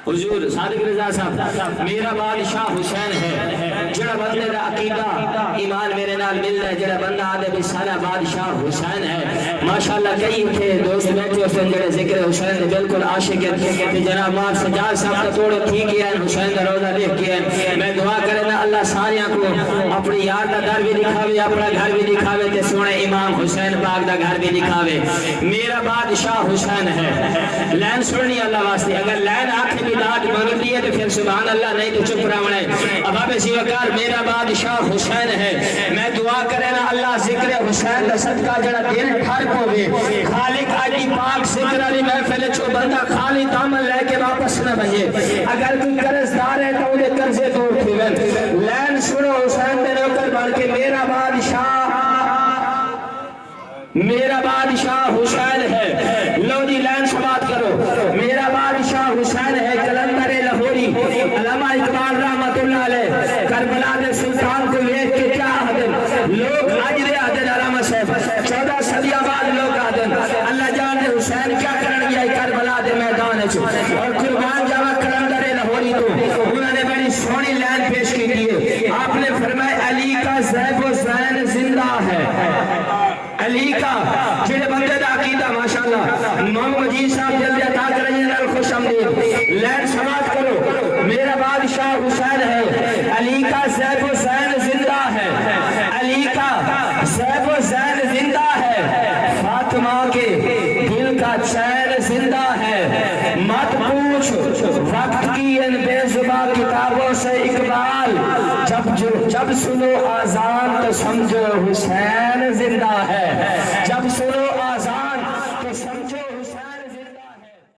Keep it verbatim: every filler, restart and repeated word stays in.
حضور صادق رضا صاحب، میرا بادشاہ حسین ہے۔ جڑا بندے دا عقیدہ، ایمان میرے نال ملدا ہے، جڑا بندہ آدھے بھی سارا بادشاہ حسین ہے۔ ماشاءاللہ، کئی اتھے دوست بیٹھے ہوسن جڑے ذکر حسین دے بالکل عاشق ہیں۔ تے جناب مار سجاد صاحب دا توڑو تھی گیا ہے، حسین دا روضہ دیکھ گیا ہے۔ میں دعا کرنا اللہ ساریاں کو اپنی یار دا در بھی دکھاوے، اپنا گھر بھی دکھاوے، تے سونے امام حسین پاک دا گھر بھی دکھاوے۔ میرا بادشاہ حسین ہے۔ لین سننی اللہ واسطے، اگر لین آکھے بھی داد منگدی ہے تو پھر سبحان اللہ، نہیں تو چپ رہنا ہے۔ اب اب سی وقار، میرا بادشاہ حسین ہے۔ میں دعا کرے نا اللہ ذکر حسین دا صدقہ جڑا دل ٹھر پوے۔ خالق اج دی پاک ذکر والی محفل چوں بندہ خالی دامن لے کے واپس نہ ونجے۔ اگر کوئی قرض دار ہے تو اودے قرضے دور تھیون۔ لین سنو حسین دے نوکر بن کے، میرا بادشاہ، میرا بادشاہ حسین ہے۔ لو جی لین سماعت کرو۔ میرا بادشاہ حسین ہے، قلندر لاہوری، علامہ اقبال رحمت اللہ علیہ کربلا دے سلطان کو ویکھ کے کیا آہدن؟ لوگ اج دے آہدن، علامہ صاحب، چودہ صدیاں بعد لوگ آہدن، اللہ جان دے حسین کیا کرن گیا ہے کربلا دے میدان وچ؟ اور قربان جاواں قلندر لاہوری تو، انہاں نے بڑی سوہنی لین پیش کیتی ہے۔ آپ نے فرمایا، علی کا زیب و زین زندہ ہے۔ علی کا، جڑے بندے دا عقیدہ، ماشاءاللہ، امام مجید صاحب جلدی عطا کرائی نال خوش آمدید۔ لین سماعت کرو، میرا بادشاہ حسین ہے، علی کا زیب و زین زندہ ہے، علی کا زیب و زین زندہ ہے، فاطمہ کے دل کا چین زندہ ہے۔ مت پوچھ وقت کی ان بے زباں کتابوں سے اقبال، جب جو، جب سنو اذان تو سمجھو حسین زندہ ہے، جب سنو